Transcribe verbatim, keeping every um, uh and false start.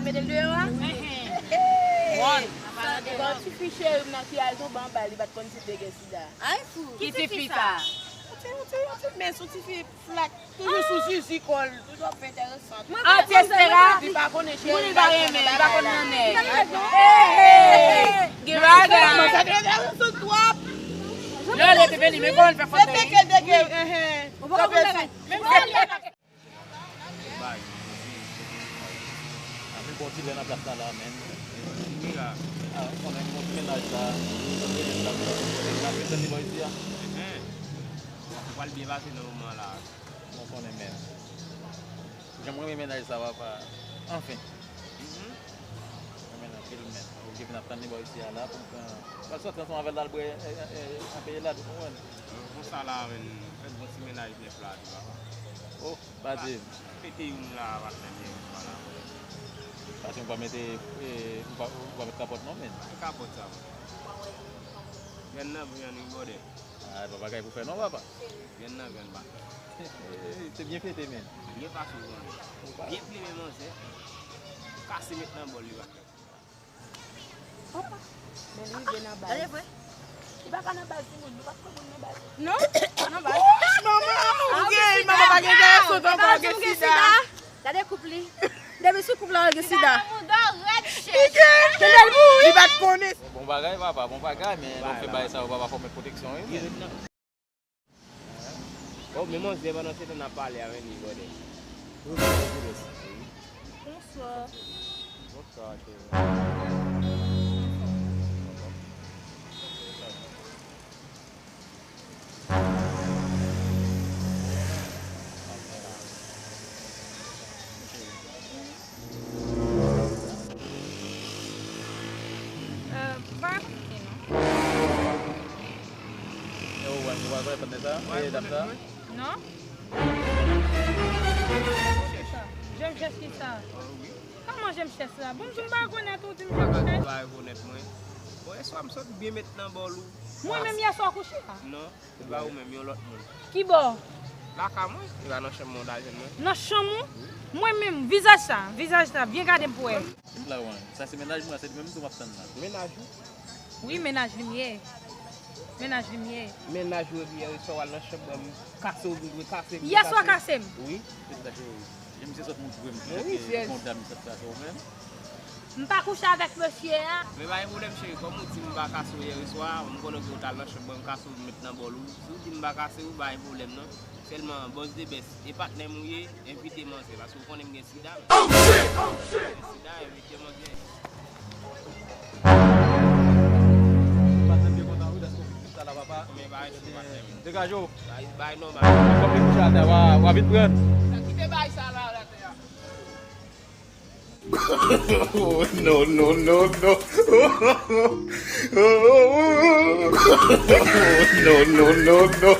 Mete l deyò a? Enhen. Gon ti fi cheri m nan ki al tonbe anba, li pa t konn si l te gen sida. Ay fou. Ki ti fi sa? Yon ti, yon ti, yon ti mens, yon ti fi flat. Toujou sou zizi kò l. Toujou ap fè enteresan. An, ti Estera. Li pa konnen cheri, li pa renmen, li pa konn nan nèg. Hey, hey. Gen bagay. Sa te enteresan twòp. Lè l te vini, men kòman l fè foto. Se teke, teke. Enhen. Ou pa konn bagay. Bay, anpil bon ti lè nan plas la, la, men. Ki la? Ah, ou konnen bon ti mennaj la. Bon ti mennaj la, bon ti mennaj la, bon ti mennaj la, bon ti mennaj la. Ou pral byen pase nan moman la. Ou konnen, men. Jan mwen renmen mennaj sa, papa. Anfen. Mwen renmen l anpil, men. Oblije vin ap tann li bò isi a la pou m pran. Pral sòti ansanm avè l, al bwè, eh, eh, eh, anpe elad, ou konprann? Konsa la, men. Fèt bon ti mennaj nèf la, tou, papa. Oh. Pa di m. Pete youn la, patnè m, yon fwa la. Paske m pa mete, eh, m pa, m pa met kapòt non, men. Ki kapòt sa, mwen? Grenn nan, grenn nan, wi, bòdè. Ah, pa bagay pou fè non, papa. Grenn nan, grenn, papa. Eh, se byen fete, men. Byen pase, ou konnen. Byen plimen manzè. Kase met nan bòl li, patnè. Men li rive nan baz. Gade vre. Li pa ka nan baz timoun, li pa ka nan baz. Non, pa nan baz. Manman, ou gen, manman pa gen gason ankò, gen sida. Gade koup li. Depi sou koup la, gen sida. Li pa t konnen. Bon bagay, papa, bon bagay, men lè w fè bagay sa yo, papa, fò w met pwoteksyon, wi. Oh, men manzè, pandan se tan n ap pale avè li, bòdè. Bonswa. Bonswa, cheri. Euh, pa konprann non. E ou wè, ou pa konn sa? E dam sa? Non. Jem chèch kisa? Kòman jem chèch la? Bon, m di m pa rekonèt ou, di m jem chèch. Ou pa rekonèt mwen. Bon, yèswa m sot byen met nan bòl ou. Mwen menm yèswa kouche a? Non. Se pa ou menm, yon lòt moun. Kibò? Lakay mwen, e pa nan chanm mwen w ta jwenn mwen. Nan chanm ou? Mwen menm, vizaj sa, vizaj sa, byen gade m pou wè. Sa se mennaj mwen, se li menm tou m ap tann la. Mennaj ou? Wi, mennaj li m ye. Mennaj li m ye. Mennaj ou epi yè swa w al nan chanm mwen, m kase w, m kase m. Yèswa kase m? Wi. Jan misye sot montre m ki jan ke yon dam sot kase w menm. M pa kouche avèk mesye a. Men pa gen pwoblèm cheri, kòm ou di m pa kase w yè swa, m konnen ke w t al nan chanm mwen, m kase w, m met nan bòl ou. Si w di m pa kase w, pa gen pwoblèm non. Sèlman, bòs de bès, e patnè m ou ye, envite manzè, paske w konnen m gen sida. Oh shit! Oh shit! Sida, envite manzè. Patnè m byen kontan wi, dèske w vin jis la, papa. Konbyen bagay sou patnè m? Degaje w. Bay, bay, non, bay. Fòk li kouche atè, w a, w a vin pran. Sa kite bay sa la, la, atè a. Oh, no, no, no, no. No, no, no, no.